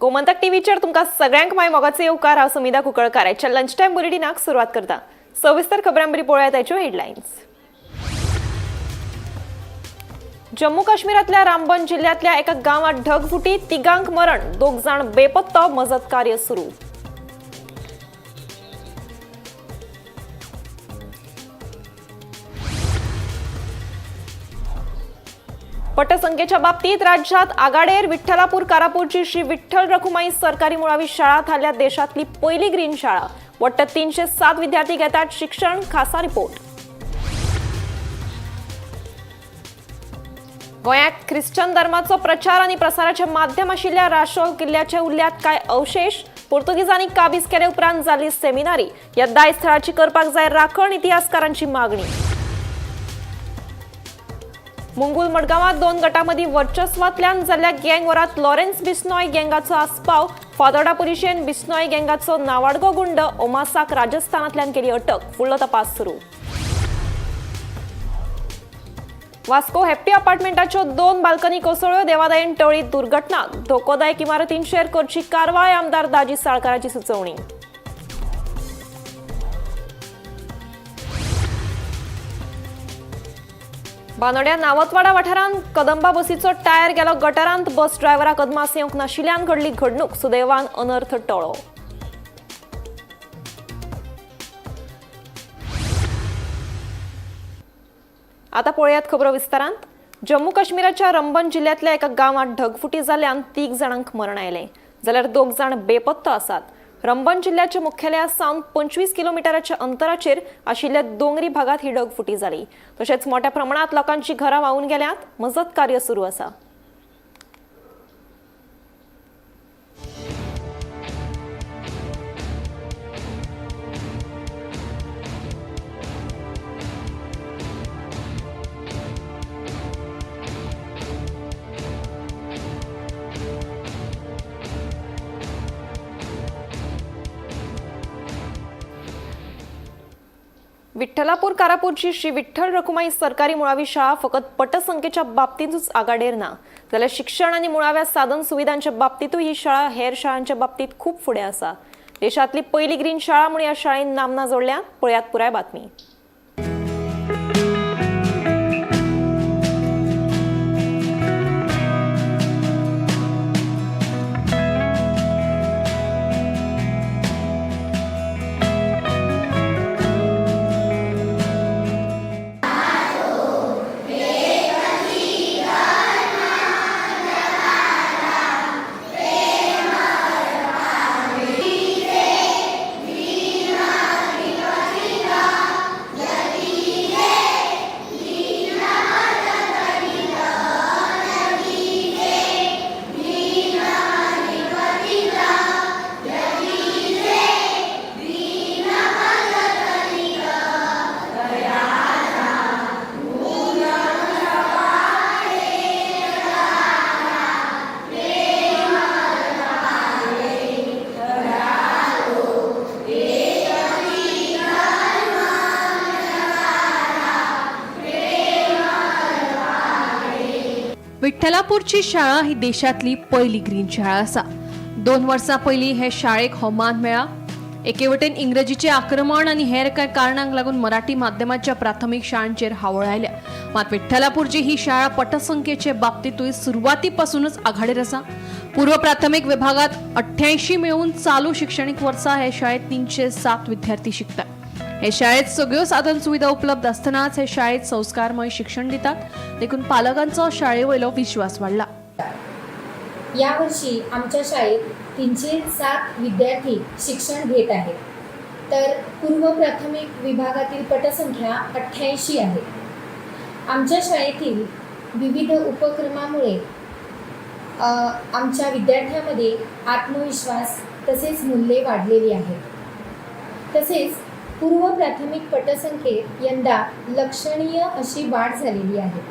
गोमंतक टीव्हीचेर तुमकां सगळ्यांक माय मोगाचो येवकार. हांव सुमिधा कुंकळकार. आयच्या लंच टायम बुलेटिनाक सुरवात करता. सविस्तर खबरांबरी पळोवया ताच्यो हेडलायन्स. जम्मू काश्मीरातल्या रामबन जिल्ह्यातल्या एका गांवात ढगफुटी, तिगांक मरण, दोग जाण बेपत्ता, मजत कार्य सुरू. पटसंख्येच्या बाबतीत राज्यात आघाडेर विठ्ठलापूर कारापूरची श्री विठ्ठल रखुमाई सरकारी मुळावी शाळा थारल्या देशातली पहिली ग्रीन शाळा. वट्ट 307 विद्यार्थी घेतात शिक्षण. खासा रिपोर्ट. गोंयांत ख्रिश्चन धर्माचो प्रचार आनी प्रसाराचे माध्यम आशिल्ल्या राशोल किल्ल्याचे उरल्यात कांय अवशेश. पोर्तुगीजांनी काबीज केले उपरांत जाल्ली सेमिनारी. ह्या दायज थळाची करपाक जाय राखण, इतिहासकारांची मागणी. मुंगूल मडगांवात दोन गटांमदीं वर्चस्वांतल्यान जाल्ल्या गँग वरात लॉरेन्स बिस्नॉय गँगाचो आस्पाव. फातोर्डा पुलिशेन बिस्नॉय गँगाचो नावाडगो गुंड ओमासाक राजस्थानांतल्यान केली अटक. फुडलो तपास सुरू. वास्को हॅप्पी अपार्टमेंटाच्यो दोन बाल्कनी कोसळ्यो. देवादयेन टळी दुर्घटना. धोकोदायक इमारतींचेर करची कारवाय, आमदार दाजी साळकाराची सुचोवणी. बानोड्या नावतवाडा वाठारांत कदंबा बसीचो टायर गेलो गटारांत. बस ड्रायव्हराक अदमास येवंक नाशिल्ल्यान घडली घडणूक. सुदैवान अनर्थ टळ्ळो. आता पळयात खबरो विस्तारांत. जम्मू काश्मीराच्या रंबन जिल्ह्यांतल्या एका गांवात ढगफुटी जाल्ल्यान तीग जाणांक मरण आयलें, जाल्यार दोग जाण बेपत्तो आसात. रंबन जिल्ल्याच्या मुख्यालया सावन 25 किलोमिटराच्या अंतराचेर आशिल्ल्या दोंगरी भागात ही ढगफुटी जाली. तशेंच मोठ्या प्रमाणात लोकांची घरां व्हांवून गेल्यांत. मजत कार्य सुरू आसा. विठ्ठलापूर कारापूरची श्री विठ्ठल रखुमाई सरकारी मुळावी शाळा फकत पटसंख्येच्या बाबतींतूच आघाडेर ना, जाल्यार शिक्षण आनी मुळाव्या साधन सुविधांच्या बाबतींतूय ही शाळा हेर शाळांच्या बाबतींत खूब फुडें आसा. देशांतली पयली ग्रीन शाळा म्हूण ह्या शाळेन नामना जोडल्या. पळयात पुराय बातमी. विठ्ठलापूरची शाळा ही देशातली पयली ग्रीन शाळा आसा. 2 वर्सां पयलीं हे शाळेक हो मान मेळ्ळा. एके वटेन इंग्रजीचें आक्रमण आनी हेर कांय कारणांक लागून मराठी माध्यमाच्या प्राथमीक शाळांचेर हावळ आयल्या. मात विठ्ठलापूरची ही शाळा पटसंख्येचे बाबतींतूय सुरवाती पासूनच आघाडेर आसा. पूर्व प्राथमीक विभागात 88 मेळून चालू शिक्षणीक वर्सा हे शाळेत 307 विद्यार्थी शिकतात. हे शाळेत सगळ्यो साधन सुविधा उपलब्ध आसतनाच हे शाळेत संस्कारमय शिक्षण दितात, देखून पालकांचो शाळेवयलो विश्वास वाडला. यावर्षी आमच्या शाळेत 307 विद्यार्थी शिक्षण घेत आहेत, तर पूर्व प्राथमिक विभागातील पटसंख्या 88 आहे. आमच्या शाळेतील विविध उपक्रमामुळे आमच्या विद्यार्थ्यामध्ये आत्मविश्वास तसेच मूल्ये वाढलेली आहेत. तसेच पूर्व प्राथमिक पटसंख्येत यंदा लक्षणीय अशी वाढ झालेली आहे.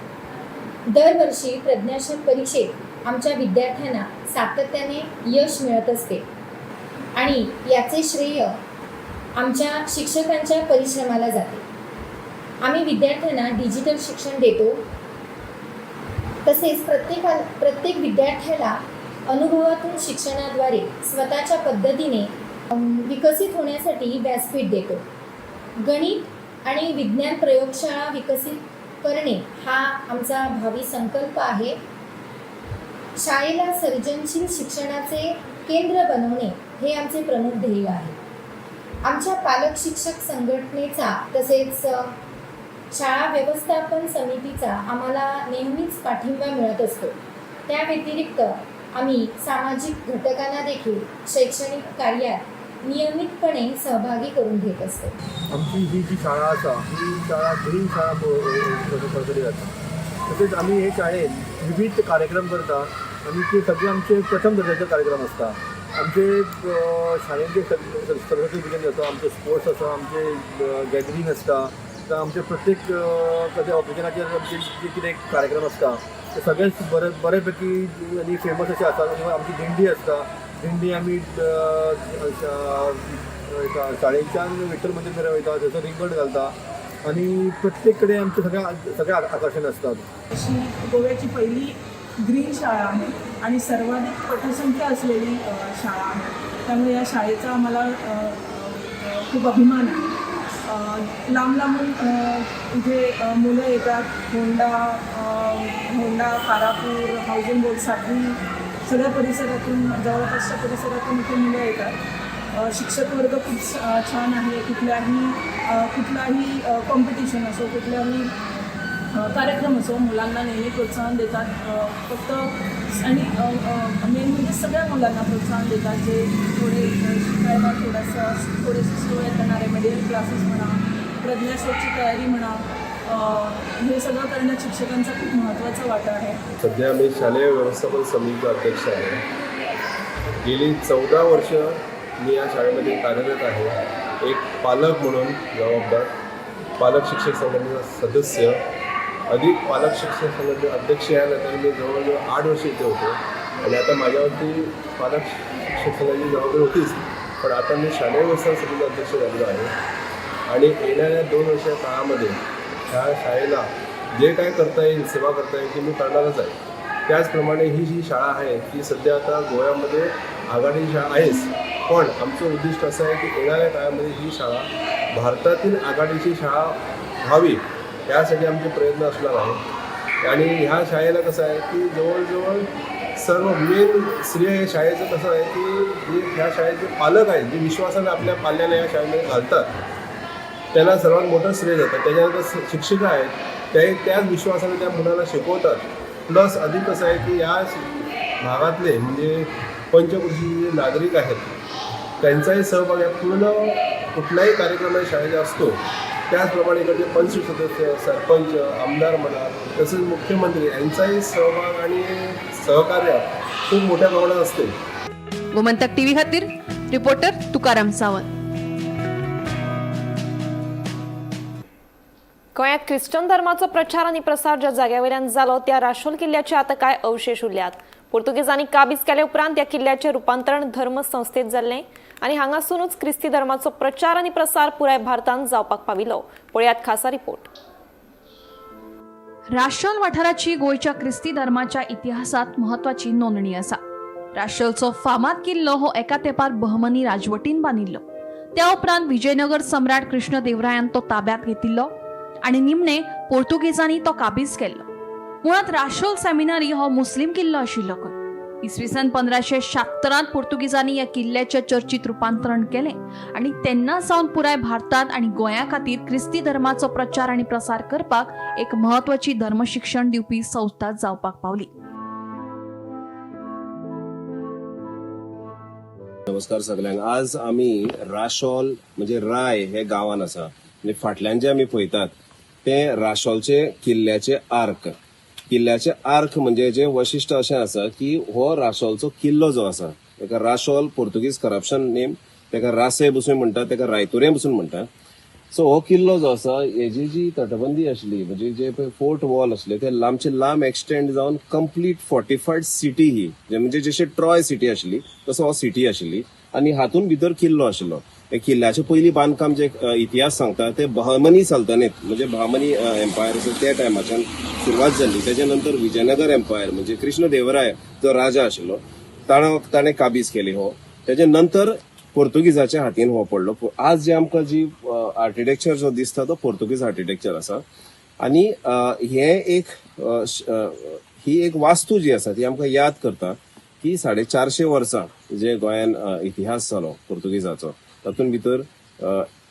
दरवर्षी प्रज्ञाशोध परीक्षेत आमच्या विद्यार्थ्यांना सातत्याने यश मिळत असते आणि याचे श्रेय आमच्या शिक्षकांच्या परिश्रमाला जाते. आम्ही विद्यार्थ्यांना डिजिटल शिक्षण देतो. तसेच प्रत्येक विद्यार्थ्याला अनुभवातून शिक्षणाद्वारे स्वतःच्या पद्धतीने विकसित होण्यासाठी व्यासपीठ देतो. गणित आणि विज्ञान प्रयोगशाळा विकसित करणे हा आमचा भावी संकल्प आहे. शाळेला सर्जनशील शिक्षणाचे केंद्र बनवणे हे आमचे प्रमुख ध्येय आहे. आमच्या पालक शिक्षक संघटनेचा तसेच शाळा व्यवस्थापन समितीचा आम्हाला नेहमीच पाठिंबा मिळत असतो. त्या व्यतिरिक्त आम्ही सामाजिक घटकांना देखील शैक्षणिक कार्यात नियमितपणे सहभागी करून घेत असतो. आमची ही जी शाळा आसा ही शाळा ग्रीन शाळा प्रकारे जाता. तसेच आमी हे शाळेन विविध कार्यक्रम करता आनी ते सगळे आमचे प्रथम दर्जाचे कार्यक्रम आसता. आमचे शाळेन जे सरस्वती पुजन जाता, आमचे स्पोर्ट्स आसा, आमचे गॅदरींग आसता, जावं आमचे प्रत्येक कसल्या ऑकेजनाचेर आमचे जे कितें कार्यक्रम आसता ते सगळेच बरे बरे पैकी आनी फेमस अशे आसा. आमची दिंडी आसता, दिंडी आमी शाळेच्यान विठ्ठल मंदीर मेरेन वयता, थंयसर रिंगण घालता आनी प्रत्येक कडेन आमचें सगळें सगळें आकर्शण आसता. अशी गोव्याची पहिली ग्रीन शाळा आहे आणि सर्वाधिक पटसंख्या असलेली शाळा आहे. त्यामुळे या शाळेचा आम्हाला खूप अभिमान आहे. लांब लांबून इथे मुलं येतात. Honda Honda, Karapur, housing board, साखळी सगळ्या परिसरातून, जवळपासच्या परिसरातून इथे मुलं येतात. शिक्षक वर्ग खूप छान आहे. कुठलाही कॉम्पिटिशन असो, कुठल्याही कार्यक्रम असो, मुलांना नेहमी प्रोत्साहन देतात. फक्त आणि मेन म्हणजे सगळ्या मुलांना प्रोत्साहन देतात, जे थोडे शिकायला थोडेसे स्लो आहेत त्यांना रेमेडियल क्लासेस म्हणा, प्रज्ञाशोधची तयारी म्हणा, हे सगळं करण्यात शिक्षकांचा खूप महत्त्वाचा वाटा आहे. सध्या मी शालेय व्यवस्थापन समितीचा अध्यक्ष आहे. गेली 14 वर्ष मी या शाळेमध्ये कार्यरत आहे. एक पालक म्हणून जबाबदार, पालक शिक्षक संघटनेचा सदस्य, अधिक पालक शिक्षक संघटनेचा अध्यक्ष या नात्याने मी जवळजवळ 8 वर्ष इथे होतो आणि आता माझ्यावरती पालक शिक्षक संघाची जबाबदारी होतीच, पण आता मी शालेय व्यवस्थापन समितीचा अध्यक्ष झालेलो आहे आणि येणाऱ्या 2 वर्षाच्या काळामध्ये ह्या शाळेला जे काय करता येईल, सेवा करता येईल ती मी करणारच आहे. त्याचप्रमाणे ही जी शाळा आहे ती सध्या आता गोव्यामध्ये आघाडी शाळा आहेच, पण आमचं उद्दिष्ट असं आहे की येणाऱ्या काळामध्ये ही शाळा भारतातील आघाडीची शाळा व्हावी यासाठी आमचे प्रयत्न असणार आहे. आणि ह्या शाळेला कसं आहे की जवळजवळ सर्व मेन श्रेय हे शाळेचं कसं आहे की जे ह्या शाळेचे पालक आहेत, जे विश्वासाने आपल्या पाल्याला या शाळेमध्ये घालतात त्यांना सर्वात मोठं श्रेय जातं. त्याच्यानंतर शिक्षिका आहेत त्या त्याच विश्वासाने त्या मुलांना शिकवतात. प्लस अधिक कसं आहे की या भागातले म्हणजे पंचकृषी जे नागरिक आहेत त्यांचाही सहभाग या पूर्ण कुठल्याही कार्यक्रमात शाळेचा असतो. त्याचप्रमाणे इकडचे पंच सदस्य, सरपंच, आमदार म्हणा, तसेच मुख्यमंत्री यांचाही सहभाग आणि सहकार्य खूप मोठ्या प्रमाणात असते. गोमंतक टीव्ही खातीर रिपोर्टर तुकाराम सावंत. गोंयांत ख्रिश्चन धर्माचो प्रचार आनी प्रसार ज्या जाग्या वयल्यान जालो त्या राशोल किल्ल्याचे आतां कांय अवशेष उरल्यात. पोर्तुगेजांनी काबीज केले उपरांत त्या किल्ल्याचें रुपांतरण धर्म संस्थेत जाल्लें आनी हांगासूनच क्रिस्ती धर्माचो प्रचार आनी प्रसार पुराय भारतांत जावपाक पाविल्लो. पळयात खासा रिपोर्ट. राशोल वाठाराची गोंयच्या क्रिस्ती धर्माच्या इतिहासात म्हत्वाची नोंदणी आसा. राशोलचो फामाद किल्लो हो एका तेंपार बहमनी राजवटीन बांदिल्लो. त्या उपरांत विजयनगर सम्राट कृष्णदेवरायान तो ताब्यात घेतिल्लो आनी निमणे पोर्तुगेजांनी तो काबीज केल्लो. मुळांत राशोल सेमिनारी हो मुस्लीम किल्लो आशिल्लो खंय. इसवी सन 1576 पोर्तुगेजांनी ह्या किल्ल्याच्या चर्चीत रुपांतरण केलें आनी तेन्ना सावन पुराय भारतांत आनी गोंया खातीर क्रिस्ती धर्माचो प्रचार आनी प्रसार करपाक एक म्हत्वाची धर्मशिक्षण दिवपी संस्था जावपाक पावली. नमस्कार सगल्यांक. आज आमी राशोल म्हणजे राय हे गांवान आसा आनी फाटल्यान जे आमी पळयतात ते राशोलचे किल्ल्याचे आर्क. किल्ल्याचे आर्क म्हणजे जे वैशिश्ट अशें आसा की हो राशोलचो किल्लो जो आसा ताका राशोल पोर्तुगीज करप्शन नेम, ताका रासे बसून म्हणटात, ताका रायतुरे बसून म्हणटात. सो हो किल्लो जो आसा हेजी जी तटबंदी आसली म्हणजे जे पळय फोर्ट वॉल आसले ते लांबचे लांब एक्सटेंड जावन कंप्लीट फोर्टिफायड सिटी ही, म्हणजे जशी ट्रॉय सिटी आशिल्ली तसो हो सिटी आशिल्ली आनी हातून भितर किल्लो आशिल्लो. हे किल्ल्याचें पयलीं बांदकाम जे इतिहास सांगता ते बहमनी सल्तनेत म्हणजे बहमनी एम्पायर आसा त्या टायमाच्यान सुरवात जाल्ली. तेच्या नंतर विजयनगर एम्पायर म्हणजे कृष्णदेवराय जो राजा आशिल्लो ताणें काबीज केली हो. तेजे नंतर पोर्तुगीजाच्या हातीन हो पडलो. आज जे आमकां जी आर्किटेक्चर जो दिसता तो पोर्तुगीज आर्किटेक्चर आसा. आनी हे एक ही एक वास्तू जी आसा ती आमकां याद करता की 450 वर्सां जे गोंयान इतिहास जालो पोर्तुगीजाचो, तातूंत भितर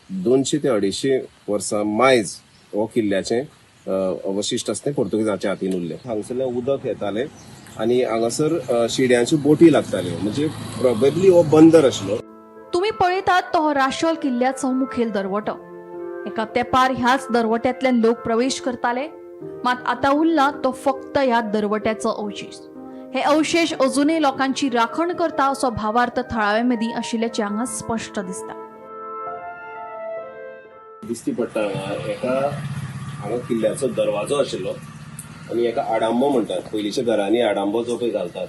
200 ते 250 वर्सां मायज हो किल्ल्याचें अवशिश्ट आसा तें पोर्तुगीजाच्या हातीन उरलें. हांगसरल्यान उदक येतालें आनी हांगासर शिड्यांच्यो बोटी लागताल्यो, म्हणजे प्रोबेबली हो बंदर आशिल्लो. तुमी पळयतात तो हो राशोल किल्ल्याचो मुखेल दरवटो. एका तेंपार ह्याच दरवट्यांतल्यान लोक प्रवेश करताले, मात आतां उरला तो फक्त ह्या दरवट्याचो अवशेश. हे अवशेश अजुनय लोकांची राखण करता असो भावार्थ थळाव्या मदीं आशिल्ल्याचें हांगा स्पश्ट दिसता. दिसती पडटा हांगा एका हांगा किल्ल्याचो दरवाजो आशिल्लो आनी एका आडांबो म्हणटात, पयलींच्या घरांनी आडांबो जो पळय घालतात,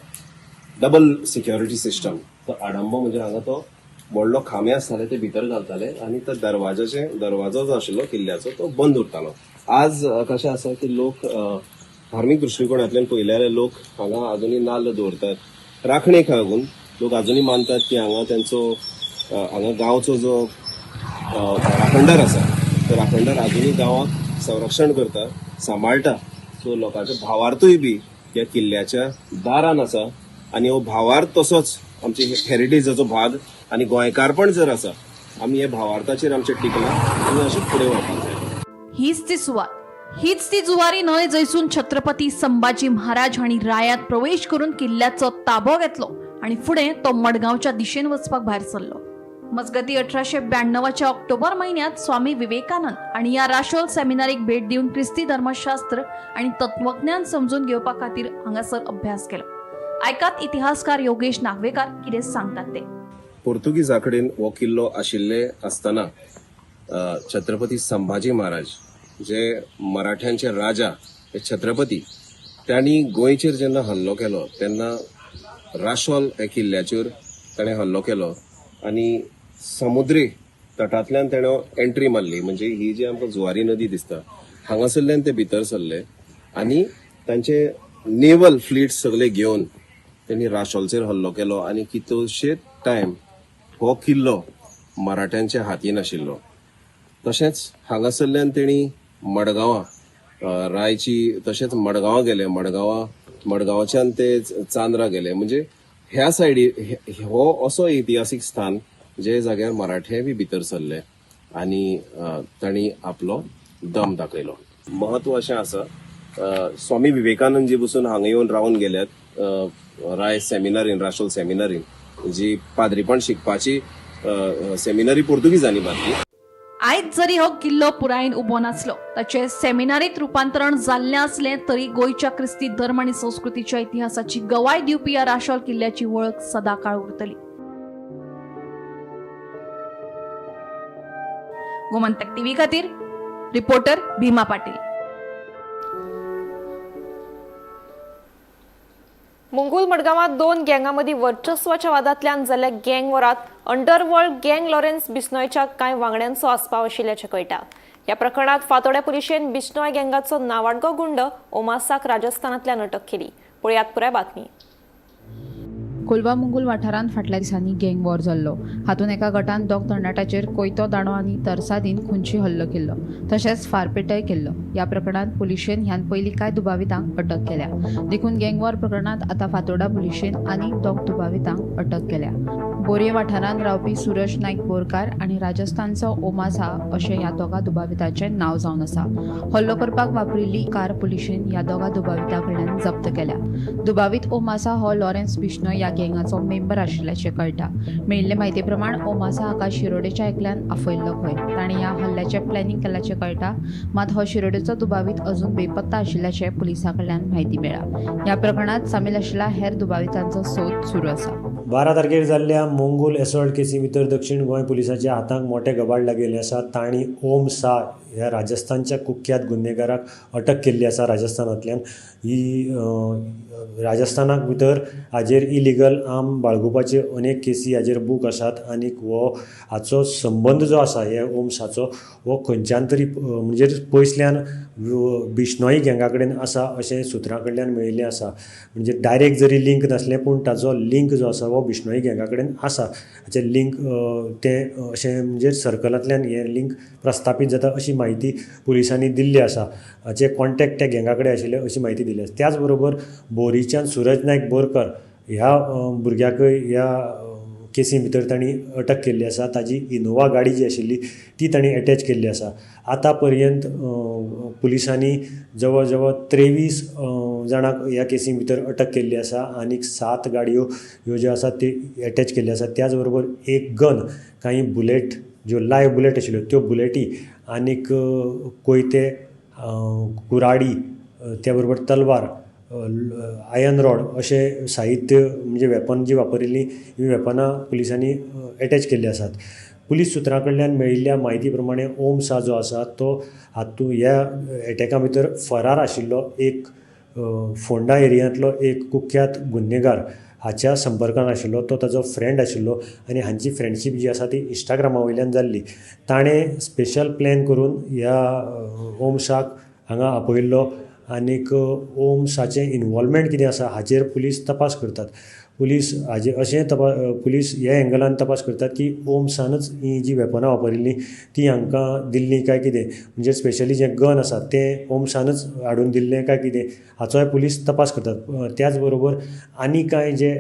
डबल सिक्युरिटी सिस्टम. तो आडांबो म्हणजे हांगा तो व्हडलो खांबे आसताले ते भितर घालताले आनी तो दरवाजो जो आशिल्लो किल्ल्याचो तो बंद उरतालो. आज कशें आसा की लोक धार्मीक दृश्टिकोणांतल्यान पळयल्यार जाल्यार लोक हांगा आजुनूय नाल्ल दवरतात राखणेक लागून. लोक आजुनूय मानतात की हांगा तेंचो हांगा गांवचो जो राखणदार आसा तो राखणदार आजुनूय गांवाक संरक्षण करता, सांबाळटा. सो लोकांचो भावार्थूय बी ह्या किल्ल्याच्या दारान आसा आनी हो भावार्थ तसोच आमची हेरिटेजाचो भाग आनी गोंयकारपण जर आसा, आमी हे भावार्थाचेर आमचें टिकलां आनी अशें फुडें व्हरपाक जाय. हीच ती सुवात, हीच ती जुवारी न्हंय जंयसून छत्रपती संभाजी महाराज हांणी रायात प्रवेश करून किल्ल्याचो ताबो घेतलो आनी फुडें तो मडगांवच्या दिशेन वचपाक भायर सरलो. मजगती 1892च्या ऑक्टोबर म्हयन्यांत स्वामी विवेकानंद आनी ह्या राशोल सेमिनारीक भेट दिवन क्रिस्ती धर्मशास्त्र आनी तत्वज्ञान समजून घेवपा खातीर हांगासर अभ्यास केलो. आयकात इतिहासकार योगेश नागवेकार कितें सांगतात ते. पोर्तुगीजा कडेन हो किल्लो आशिल्ले आसतना छत्रपती संभाजी महाराज जे मराठ्यांचे राजा हे छत्रपती, तांणी गोंयचेर जेन्ना हल्लो केलो तेन्ना राशोल ह्या किल्ल्याचेर ताणें हल्लो केलो आनी समुद्री तटांतल्यान ताणें एंट्री मारली. म्हणजे ही जी आमकां जुवारी नदी दिसता हांगासरल्यान ते भितर सरले आनी तांचे नेवल फ्लीट सगळे घेवन त्यांनी राशोलचेर हल्लो केलो आनी कितलोशेच टायम हो किल्लो मराठ्यांच्या हातीन आशिल्लो. तशेंच हांगासरल्यान तेणी मडगांवां रायची, तशेंच मडगांवां गेले, मडगांवच्यान ते चांद्रा गेले. म्हणजे ह्या सायडी हो असो इतिहासीक स्थान जे जाग्यार मराठे बी भितर सरले आनी तांणी आपलो दम दाखयलो. महत्व अशें आसा, स्वामी विवेकानंद जी बसून हांगा येवन रावन गेल्यात राय सेमिनारीन, राशोल सेमिनारीन, जी पाद्रीपण शिकपाची सेमिनरी पोर्तुगीजांनी बांदली. आयज जरी हो किल्लो पुरायेन उबो नासलो, ताचें सेमिनारीत रुपांतरण जाल्लें आसलें तरी गोंयच्या क्रिस्ती धर्म आनी संस्कृतीच्या इतिहासाची गवाय दिवपी ह्या राशोल किल्ल्याची वळख सदांकाळ उरतली. गोमंतक टीव्ही खातीर रिपोर्टर भीमा पाटील. मुंगूल मडगांवात 2 गँगांमदीं वर्चस्वाच्या वादांतल्यान जाल्ल्या गँग वरात अंडरवर्ल्ड गँग लॉरेन्स बिश्नोयच्या कांय वांगड्यांचो आस्पाव आशिल्ल्याचें कळटा. ह्या प्रकरणात फातोड्या पुलिशेन बिश्नोय गँगाचो नावाडगो गुंड ओमासाक राजस्थानांतल्यान अटक केली. पळयात पुराय बातमी. कोलवा मुंगूल वाठारांत फाटल्या दिसांनी गँग वॉर जाल्लो. हातूंत एका गटान दोग तरणाट्याचेर कोयतो दांडो आनी तरसादीन खुनशी हल्लो केल्लो, तशेंच फारपेटय केल्लो. ह्या प्रकरणांत पुलिशेन ह्यान पयलीं कांय दुबावितांक अटक केल्या. देखून गँग वॉर प्रकरणांत आतां फातोर्डा पुलिशेन आनी दोग दुबावितांक अटक केल्या. बोरये वाठारांत रावपी सूरज नायक बोरकार आनी राजस्थानचो ओमासा अशें ह्या दोगा दुबाविताचें नांव जावन आसा. हल्लो करपाक वापरिल्ली कार पुलिशेन ह्या दोगा दुबावितां कडल्यान जप्त केल्या. दुबावीत ओमासा हो लॉरेन्स बिश्नोय ह्या गँगाचो मेंबर आशिल्ल्याचें कळटा. मेळिल्ले म्हायती प्रमाण ओमासा हाका शिरोडेच्या एकल्यान आफयल्लो खंय. ताणें ह्या हल्ल्याचें प्लॅनिंग केल्ल्याचें कळटा. मात हो शिरोडेचो दुबावीत अजून बेपत्ता आशिल्ल्याचें पुलिसां कडल्यान म्हायती मेळ्ळा. ह्या प्रकरणांत सामील आशिल्ल्या हेर दुबावितांचो सोद सुरू आसा. 12 तारखेर जाल्ल्या मोंगूल एसॉल्ट केसी भितर दक्षीण गोंय पुलिसांच्या हाताक मोटें गबाड लागिल्लें आसा. तांणी ओम सा ह्या राजस्थानच्या कुख्यात गुन्हेगाराक अटक केल्ली आसा. राजस्थानांतल्यान ही राजस्थानाक भितर हाजेर इलिगल आर्म बाळगुपाचे अनेक केसी हाजेर बूक आसात आनीक हो हाचो संबंद जो आसा हे ओम साचो हो खंयच्यान तरी म्हणजे पयसल्यान बिश्नोई गँगा कडेन आसा अशें सुत्रां कडल्यान मेळिल्लें आसा. म्हणजे डायरेक्ट जरी लिंक नासलें पूण ताचो लिंक जो आसा हो बिश्नोई गँगा कडेन आसा. हाचें लिंक तें अशें म्हणजे सर्कलांतल्यान हें लिंक प्रस्थापीत जाता अशी म्हायती पुलिसांनी दिल्ली आसा. हाचे कॉन्टेक्ट त्या गँगा कडेन आशिल्ले अशी म्हायती दिली आसा. त्याच बरोबर बोरीच्यान सुरज नायक बोरकर ह्या भुरग्याकय ह्या केसी भितर तांणी अटक केल्ली आसा. ताजी इनोवा गाडी जी आशिल्ली ती तांणी एटॅच केल्ली आसा. आतां पर्यंत पुलिसांनी जवळ जवळ 23 जाणांक ह्या केसी भितर अटक केल्ली आसा आनीक 7 गाडयो ह्यो ज्यो आसात ती एटॅच केल्ली आसा. त्याच बरोबर एक गन, कांय बुलेट ज्यो लायव्ह बुलेट आशिल्ल्यो त्यो बुलेटी आनीक कोयते, कुराडी, त्या बरोबर तलवार, आयर्न रॉड अशें साहित्य म्हणजे वेपन जी वापरिल्लीं हीं वेपनां पुलिसांनी एटॅच केल्लीं आसात. पुलीस सुत्रां कडल्यान मेळिल्ल्या म्हायती प्रमाणे ओम सा जो आसा तो हातूंत ह्या एटॅका भितर फरार आशिल्लो एक फोंडा एरियांतलो एक कुख्यात गुन्हेगार हाच्या संपर्कान आशिल्लो. तो ताजो फ्रेंड आशिल्लो आनी हांची फ्रेंडशीप जी आसा ती इंस्टाग्रामा वयल्यान जाल्ली. ताणें स्पेशल प्लॅन करून ह्या ओम साक हांगा आपयिल्लो आनीक ओम साचें इनवॉल्वमेंट कितें आसा हाचेर पुलीस तपास करतात. पुलीस हाजे अशें पुलीस ह्या एंगलान तपास करतात की ओम सानच ही जी वेपनां वापरिल्लीं ती हांकां दिल्लीं काय कितें, म्हणजे स्पेशली जें गन आसा तें ओम सानच हाडून दिल्लें काय कितें हाचोय पुलीस तपास करतात. त्याच बरोबर आनी कांय जे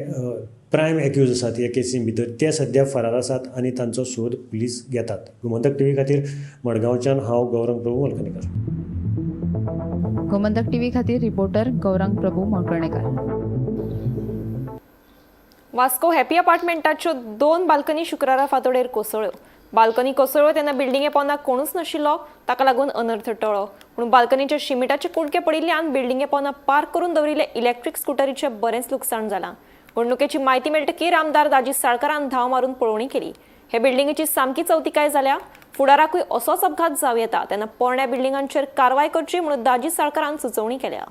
प्रायम एक्यूज आसात ह्या केसी भितर ते सद्या फरार आसात आनी तांचो सोद पुलीस घेतात. गोमंतक टीव्ही खातीर मडगांवच्यान हांव गौरंग प्रभू मलकणेकर. गोमंतक टीव्ही खातीर रिपोर्टर गौरंग प्रभू मळकर्णेकर. वास्को हॅपी अपार्टमेंटाच्यो 2 बाल्कनी शुक्रारा फांतोडेर कोसळ्यो. बाल्कनी कोसळ्यो तेन्ना बिल्डिंगे पोंदाक कोणूच नाशिल्लो, ताका लागून अनर्थ टळ्ळो. पूण बाल्कनीच्या शिमिटाचे कुडके पडिल्ल्यान बिल्डिंगे पोंदा पार्क करून दवरिल्ले इलेक्ट्रीक स्कुटरीचें बरेंच लुकसाण जालां. घडणुकेची म्हायती मेळटकीर आमदार दाजी साळकारान धांव मारून पळोवणी केली. हे बिल्डिंगेची सामकी चवतिकाय जाल्या. फुडाराकूय असोच अपघात जावं येता, तेन्ना पोरण्या बिल्डिंगांचेर कारवाय करची म्हणून दाजी साळकारान सुचोवणी केल्या.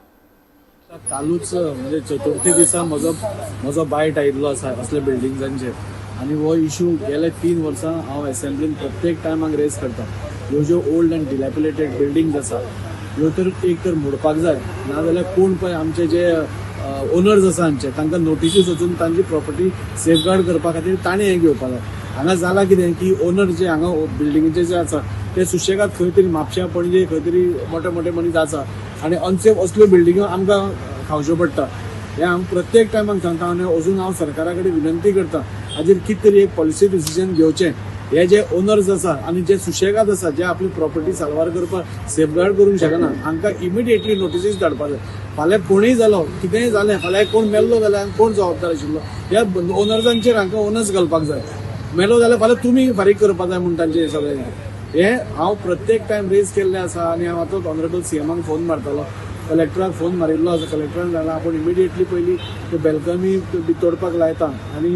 कालूच म्हणजे चतुर्थी दिसा म्हजो म्हजो बायट आयिल्लो आसा असल्या बिल्डिंग्सांचेर आनी हो इशू गेले 3 वर्सां हांव एसेंब्लीन प्रत्येक टायमाक रेज करता. ह्यो ज्यो ओल्ड अँड डिलॅपिलेटेड बिल्डिंग्स आसा ह्यो तर एक तर मोडपाक जाय, नाजाल्यार कोण पळय आमचे जे ओनर्स आसा हांचे तांकां नोटिसीस वचून तांची प्रॉपर्टी सेफगार्ड करपा खातीर ताणें हें घेवपाक जाय. हांगा जालां कितें की ओनर जे हांगा बिल्डिंगेचे जे आसा ते सुशेगाद खंय तरी म्हापश्यां पणजे खंय तरी मोठे मोठे मनीस आसा आनी अनसेफ असल्यो बिल्डिंग्यो आमकां खावच्यो पडटा. हें हांव प्रत्येक टायमाक सांगता आनी अजून हांव सरकारा कडेन विनंती करता हाजेर कितें तरी एक पॉलिसी डिसिजन घेवचें. हे जे ओनर्स आसा आनी जे सुशेगाद आसा जे आपली प्रॉपर्टी साल्वार करपाक सेफगार्ड करूंक शकना हांकां इमिडिएटली नोटिसीस धाडपाक जाय. फाल्यां कोणूय जालो कितेंय जालें, फाल्यां कोण मेल्लो जाल्यार कोण जबाबदार आशिल्लो ह्या ओनर्सांचेर हांकां ओनर्स घालपाक जाय. मेलो जाल्यार फाल्यां तुमी फारीक करपाक जाय म्हूण तांचें सगळें हें हांव प्रत्येक टायम रेज केल्लें आसा. आनी हांव आतां ऑनरेबल सीएमाक फोन मारतालो, कलेक्टराक फोन मारिल्लो आसा. कलेक्टरान सांगलां आपूण इमिडिएटली पयलीं त्यो बेल्कनी तोडपाक लायता आनी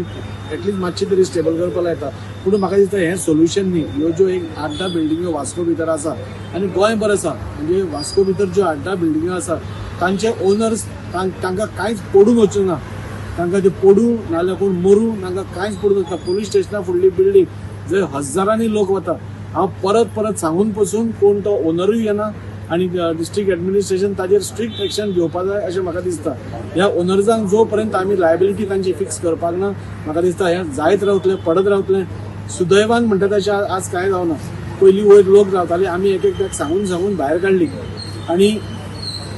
एटलिस्ट मातशी तरी स्टेबल करपाक लायता. पूण म्हाका दिसता हें सोल्युशन न्ही. ह्यो ज्यो एक 8-10 बिल्डिंग्यो वास्को भितर आसा आनी गोंयभर आसा, म्हणजे वास्को भितर ज्यो 8-10 बिल्डिंग्यो आसा तांचे ओनर्स तांकां कांयच पडून वचूंक ना. तांकां ते पडूं नाजाल्यार कोण मरूं तांकां कांयच पडून वचना. पुलीस स्टेशना फुडली बिल्डींग जंय हजारांनी लोक वता, हांव परत परत सांगून पसून कोण तो ओनरूय येना आनी डिस्ट्रिक्ट एडमिनिस्ट्रेशन ताजेर स्ट्रिक्ट एक्शन घेवपाक जाय अशें म्हाका दिसता. ह्या ओनर्सांक जो पर्यंत आमी लायबिलिटी तांची फिक्स करपाक ना म्हाका दिसता हें जायत रावतलें, पडत रावतलें. सुदैवान म्हणटा तशें आज कांय जावना. पयलीं वयर लोक रावताले, आमी एक एकट्याक सांगून सांगून भायर काडली आनी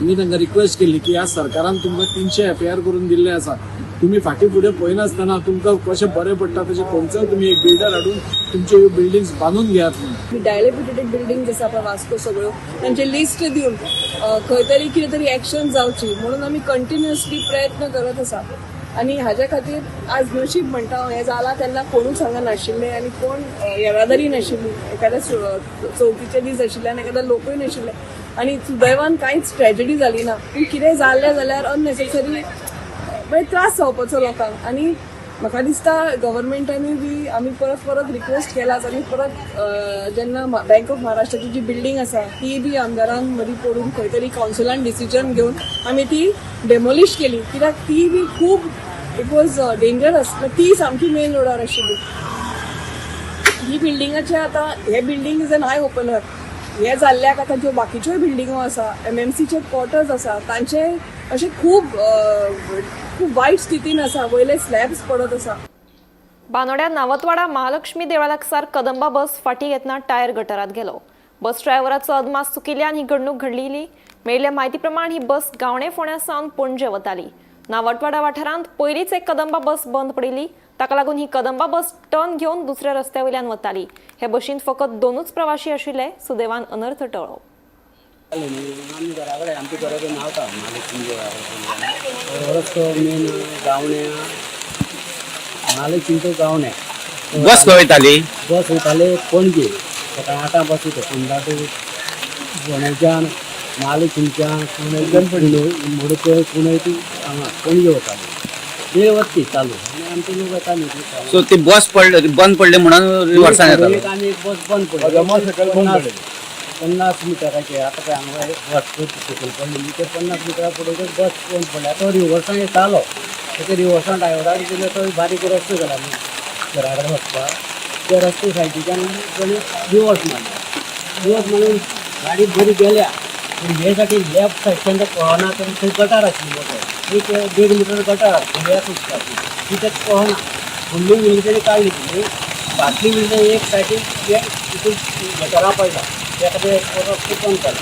आमी तांकां रिक्वेस्ट केली की ह्या सरकारान तुमकां 300 FIR करून दिल्लें आसा, तुमी फाटीं फुडें पळयनासतना तुमकां कशें बरें पडटा तशें खंयचोय तुमी एक बिल्डर हाडून तुमच्यो ह्यो बिल्डिंग्स बांदून घेयात म्हणून. डायलेपिटेटेड बिल्डिंग्स आसा पळय वास्को सगळ्यो तांचे लिस्ट दिवन खंय तरी कितें तरी एक्शन जावची म्हणून आमी कंटिन्युअसली प्रयत्न करत आसा. आनी हाज्या खातीर आज नशीब म्हणटा हांव हें जालां तेन्ना कोणूच हांगा नाशिल्ले आनी कोण येरादारी नाशिल्ली, एखाद्या चवथीचे दीस आशिल्ले आनी एखाद्या लोकूय नाशिल्ले आनी सुदैवान कांयच ट्रेजडी जाली ना. पूण कितें जाल्लें जाल्यार अननेसेसरी मागीर त्रास जावपाचो लोकांक. आनी म्हाका दिसता गव्हर्मेंटानूय बी आमी परत परत रिक्वेस्ट केलाच आनी परत जेन्ना बँक ऑफ महाराष्ट्राची जी बिल्डींग आसा ती बी आमदारान मदीं पडून खंय तरी कावन्सिलान डिसिजन घेवन आमी ती डेमोलिश केली, कित्याक ती बी खूब it was dangerous. ती सामकी मेन रोडार आशिल्ली. ही बिल्डिंगाचे आतां हे building is an eye opener. हे जाल्ल्याक आतां ज्यो बाकीच्योय बिल्डिंगो आसा, एमएमसीचे क्वॉर्टर्स आसा, तांचे अशें खूब खूब वायट स्थितीन आसा, वयले स्लॅब्स पडत आसा. बानोड्या नावतवाडा महालक्ष्मी देवळा लागसार कदंबा बस फाटी घेतना टायर गटारात गेलो. बस ड्रायव्हराचो अदमास चुकिल्ल्यान ही घडणूक घडलेली. मेळिल्ल्या म्हायती प्रमाण ही बस गावणे फोंड्या सावन पणजे वताली. नावटवाडा वाठारांत पयलींच एक कदंबा बस बंद पडिल्ली. ताका लागून ही कदंबा बस टर्न घेवन दुसऱ्या रस्त्या वयल्यान वताली. हे बशींत फकत 2 प्रवाशी आशिल्ले. सुदैवान अनर्थ टळ्ळो. आमी घरा कडेन आमच्या घरा कडेन न्हांवता महालक्ष्मी देवळा कडेन. रस्तो मेन गावण्या महालक्ष्मी टू गावण्या. बस खंय वयताली? बस वयताले पणजे. सकाळी 8 बस वयता. फोंडा टू फोंड्याच्यान महालक्ष्मीच्यान मोडकय पुणे टू हांगा पणजे वताली. वेळ वता ती चालू आनी आमचे लोक येताले. सो ती बस पडली, बंद पडली म्हणून रिवर्सान येतालो. एक आनी एक बस बंद पडली. 50 मिटराचे आतां पळय हांगा बस सकयल पडलेली ते 50 मिटरा फुडें बस बंद पडली. आतां रिवर्सान येतालो, तेका रिवर्सान ड्रायव्हराक दिलो, तो बारीक रस्तो जाला न्ही घरा कडेन वचपाक, त्या रस्ते सायडीच्यान ताणें रिवर्स मारलो. रिवर्स मारून गाडी बरी गेल्या, पूण हे साठी लेफ्ट सायडच्यान तो कळना, तर थंय गटार आशिल्ली मोठो एक 1.5 मिटर गटार दर्या सुटपाची ती ताका कळना. फुडली व्हील ताणें काडली, ती फाटली व्हील एक सायडीन तितून गटारां पडला. त्या खातीर रस्तो बंद जाला.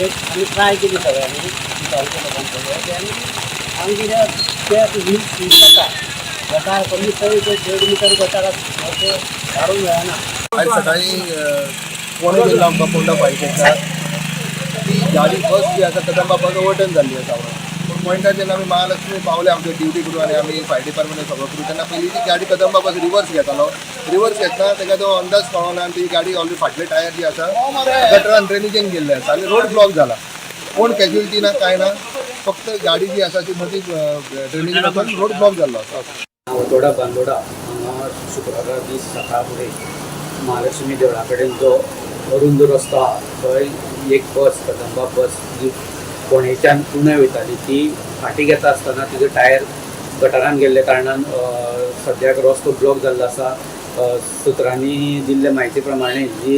एक आमी ट्राय केली सगळ्यांनी गांवच्या लोकांक आनी आमी कितें ते व्हील स्लीप जाता गटार कमीत कमी 1.5 मिटर गटार आसा, काडूंक मेळना. आयज सकाळीं 8:45 गेल्लो आमकां फोंडा फायर स्टेशनार ती गाडी बस जी आसा कदंबा बस ओवरटर्न जाल्ली आसा. पूण पॉयंटार जेन्ना आमी महालक्ष्मी पावले आमचे ड्युटी करून आनी आमी फायर डिपार्टमेंटान सगळो करून, तेन्ना पयली ती गाडी कदंबा बस रिवर्स घेतालो. रिवर्स घेतना ताका तो अंदाज कळना आनी ती गाडी ऑलरेडी फाटले टायर जी आसा गटरान ड्रेनेजीन गेल्ले आसा आनी रोड ब्लॉक जाला. कोण कॅज्युअलिटी ना कांय ना, फक्त गाडी जी आसा ती मदीं ड्रेनेजीन वचून रोड ब्लॉक जाल्लो आसा. नावतोडा बांदोडा हांगा शुक्रारा दीस सकाळ फुडें महालक्ष्मी देवळा कडेन जो अरुंद रस्तो आहा थंय एक बस कदंबा बस जी फोंडेच्यान पुणे वयताली ती फाटी घेता आसतना तिजो टायर गटारान गेल्ल्या कारणान सद्याक रस्तो ब्लॉक जाल्लो आसा. सुत्रांनी दिल्ले म्हायती प्रमाणे जी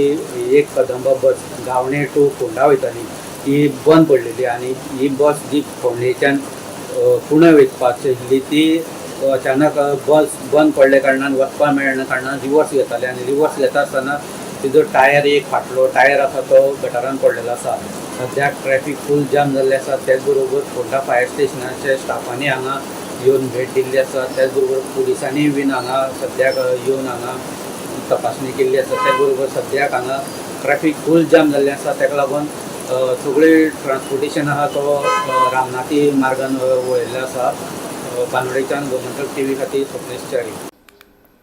एक कदंबा बस गावणे टू फोंडा वयताली ती बंद पडलेली आनी ही बस जी फोंडेच्यान पुणे वचपाची आशिल्ली ती अचानक बस बंद पडल्या कारणान वचपाक मेळना कारणान रिवर्स घेताले आनी रिवर्स घेता आसतना तिजो टायर एक फाटलो टायर आसा तो गटारान पडलेलो आसा. सद्याक ट्रॅफिक फूल जाम जाल्लें आसा. त्याच बरोबर फोंडा फायर स्टेशनाच्या स्टाफांनी हांगा येवन भेट दिल्ली आसा. त्याच बरोबर पुलिसांनी बीन हांगा सद्याक येवन हांगा तपासणी केल्ली आसा. त्याच बरोबर सद्याक हांगा ट्रॅफिक फूल जाम जाल्लें आसा. ताका लागून सगळें ट्रान्सपोर्टेशन आहा तो रामनाथी मार्गान वळयल्लो आसा. बांदोडेच्यान गोमंतक टीव्ही खातीर स्वप्नेश च्यारी.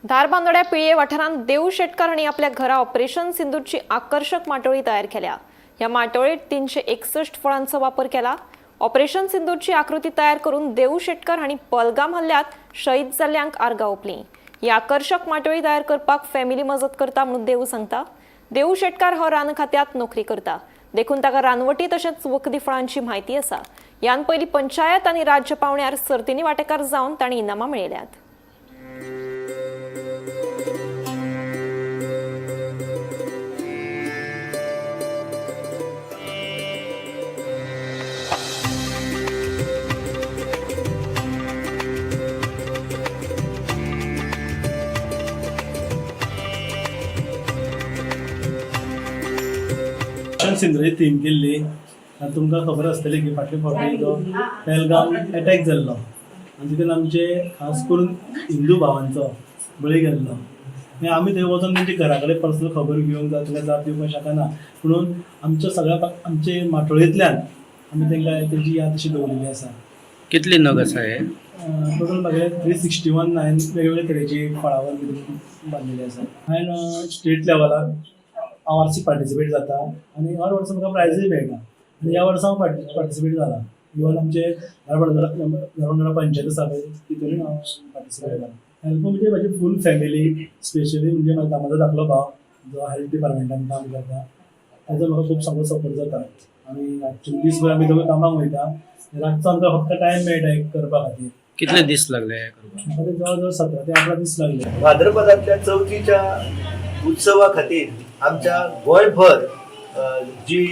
धारबांदोड्या पिळये वाठारांत देऊ शेटकार हांणी आपल्या घरा ऑपरेशन सिंदूरची आकर्षक माटोळी तयार केल्या. ह्या माटोळीत 361 फळांचो वापर केला. ऑपरेशन सिंदूरची आकृती तयार करून देऊ शेटकर हांणी पहलगाम हल्ल्यात शहीद जाल्ल्यांक आर्गां ओंपली. ही आकर्षक माटोळी तयार करपाक फॅमिली मजत करता म्हणून देऊ सांगता. देऊ शेटकार हो रान खात्यांत नोकरी करता, देखून ताका रानवटी तशेंच वखदी फळांची म्हायती आसा. ह्यान पयलीं पंचायत आनी राज्य पावंड्यार सर्तींनी वांटेकार जावन तांणी इनामां मेळयल्यात. सिंदूराची थीम केल्ली आनी तुमकां खबर आसतली की फाटले फावटी जो पेलगाम एटॅक जाल्लो आनी तितून आमचे खास करून हिंदू भावांचो बळी गेल्लो. आनी आमी थंय वचोन तेंच्या घरा कडेन पर्सनल खबर घेवंक जावं तांकां जाप दिवपाक शकना, पुणून आमच्या सगळ्या आमचे माटोळेंतल्यान आमी तांकां तेंची याद अशी दवरिल्ली आसा. कितली नग आसा हे? टोटल म्हागे 361 हांवें वेगवेगळे तरेची फळावर बांदिल्ली आसा. हांवें स्टेट लेवलाक हांव आरसी पार्टिसिपेट जाता आनी हर वर्सा म्हाका प्रायजूय मेळटा. आनी ह्या वर्सा हांव पार्टिसिपेट जाला. इवन आमचे धारबांदोडा पंचायत आसा पळय तितूनय हांव पार्टिसिपेट जाला. हेल्प म्हणजे म्हाजी फूल फॅमिली, स्पेशली म्हणजे म्हाका म्हजो धाकलो भाव जो हेल्थ डिपार्टमेंटान काम करता, ताजो म्हाका खूब सामको सपोर्ट जाता. आमी रातचे दीसभर आमी दोगां कामाक वयता, रातचो आमकां फक्त टायम मेळटा एक करपा खातीर. कितले दीस लागले हे करपाक? म्हाका ते जवळ जवळ 17 ते 18 दीस लागले. भाद्रपदांतल्या चवथीच्या उत्सवा खातीर आमच्या गोंयभर जी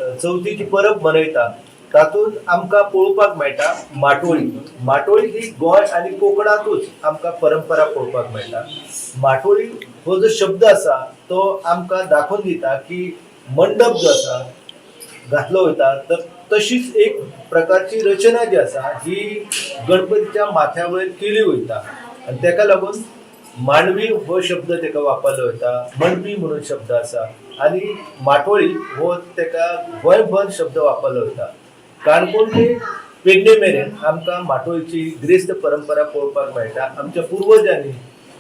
चवथीची परब मनयता तातूंत आमकां पळोवपाक मेळटा माटोळी. माटोळी ही गोंय आनी कोंकणांतूच आमकां परंपरा पळोवपाक मेळटा. माटोळी हो जो शब्द आसा तो आमकां दाखोवन दिता की मंडप जो आसा घातलो वयता तर तशीच एक प्रकारची रचना जी आसा ही गणपतीच्या माथ्या वयर केली वयता आनी तेका लागून मांडवी हो शब्द तेका वापरलो वयता, मंडपी म्हणून शब्द आसा आनी माटोळी हो तेका गोंयभर शब्द वापरलो वयता. काणकोण ते पेडणे मेरेन आमकां माटोळीची गिरेस्त परंपरा पळोवपाक मेळटा. आमच्या पुर्वजांनी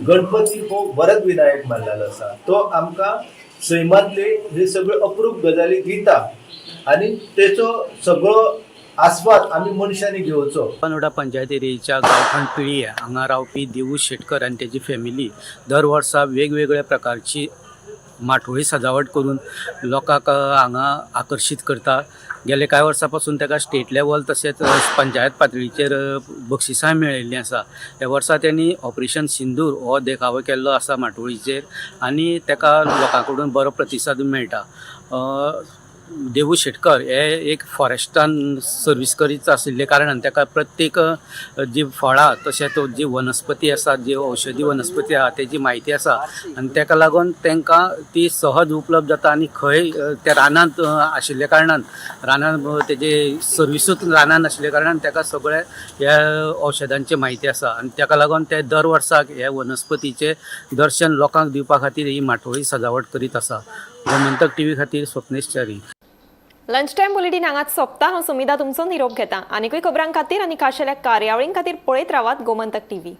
गणपती हो वरद विनायक मानलेलो आसा, तो आमकां सैमांतले हे सगळे अप्रूप गजाली दिता आनी तेचो सगळो आस्वाद आमी मनशांनी घेवचो. बानोडा पंचायत एरियेच्या गांवठण पिळये हांगा रावपी देवू शेटकर आनी तेजी फॅमिली दर वर्सा वेगवेगळ्या प्रकारची माटोळी सजावट करून लोकांक हांगा आकर्शीत करता. गेले कांय वर्सां पासून ताका स्टेट लेवल तशेंच पंचायत पातळीचेर बक्षिसां मेळिल्लीं आसा. ह्या वर्सा तेणी ऑपरेशन सिंदूर हो देखावो केल्लो आसा माटोळीचेर आनी ताका लोकां कडून बरो प्रतिसाद मेळटा. देवू शेटकर हे एक फॉरेस्टान सर्वीस करीत आशिल्ले कारणान ताका प्रत्येक जी फळां तशेंच जी वनस्पती आसा, जी औषधी वनस्पती आसा तेजी म्हायती आसा आनी ताका लागून तांकां ती सहज उपलब्ध जाता आनी खंय त्या रानांत आशिल्ल्या कारणान रानांत तेजे सर्विसूच रानांत आशिल्ल्या कारणान ताका सगळे ह्या औषधांची म्हायती आसा आनी ताका लागून ते दर वर्साक ह्या वनस्पतीचें दर्शन लोकांक दिवपा खातीर ही माटोळी सजावट करीत आसा. गोमंतक टीव्ही खातीर Swapnesh Chari. Lunch time bulletin हांगाच सोंपता. हांव सुमिधा तुमचो निरोप घेता. आनीकूय खबरां खातीर आनी खाशेल्या कार्यावळीं खातीर पळयत रावात गोमंतक टीव्ही.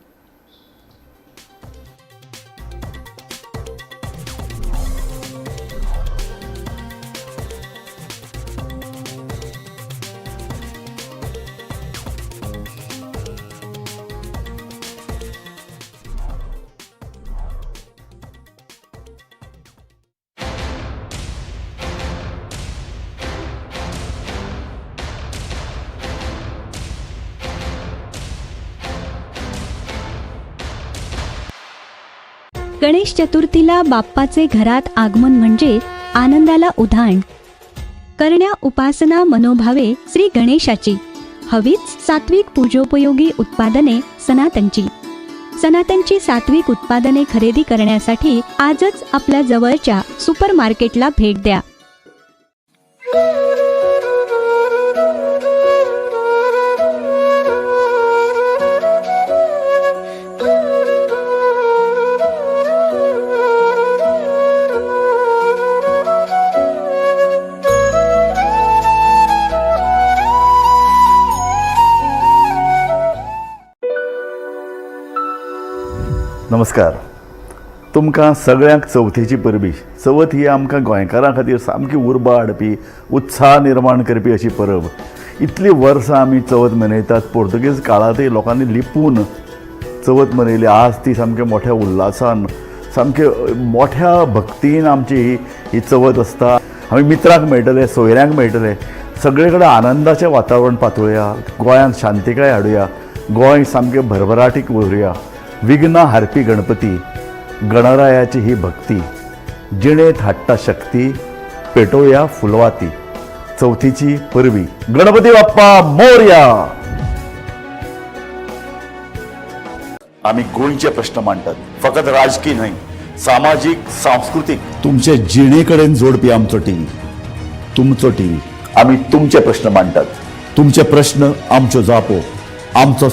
गणेश चतुर्थीला बाप्पाचे घरात आगमन म्हणजे आनंदाला उधाण. करण्या उपासना मनोभावे श्री गणेशाची हवीच सात्विक पूजोपयोगी उत्पादने सनातनची. सनातनची सात्विक उत्पादने खरेदी करण्यासाठी आजच आपल्या जवळच्या सुपर मार्केटला भेट द्या. नमस्कार, तुमकां सगळ्यांक चवथीची परबी. चवथ ही आमकां गोंयकारां खातीर सामकी उर्बा हाडपी, उत्साह निर्माण करपी अशी परब. इतलीं वर्सां आमी चवथ मनयतात. पोर्तुगीज काळांतय लोकांनी लिपून चवथ मनयली. आज ती सामके मोठ्या उल्हासान, सामके मोठ्या भक्तीन आमची ही चवथ आसता. आमी मित्रांक मेळटले, सोयऱ्यांक मेळटले, सगळे कडेन आनंदाचें वातावरण पातळुया. गोंयांत शांतिकाय हाडुया, गोंय सामकें भरभराटीक उरुया. विघ्न हारपी गणपती, गणरायाची ही भक्ती जिणेंत हाडटा शक्ती, पेटोवया फुलवाती. चवथीची परबी. गणपती बाप्पा मोरया. आमी गोंयचे प्रश्न मांडटात, फकत राजकी न्हय, सामाजीक, सांस्कृतीक, तुमचे जिणे कडेन जोडपी आमचो टीव्ही, तुमचो टीव्ही. आमी तुमचे प्रश्न मांडटात, तुमचे प्रश्न आमच्यो जापो, आमचो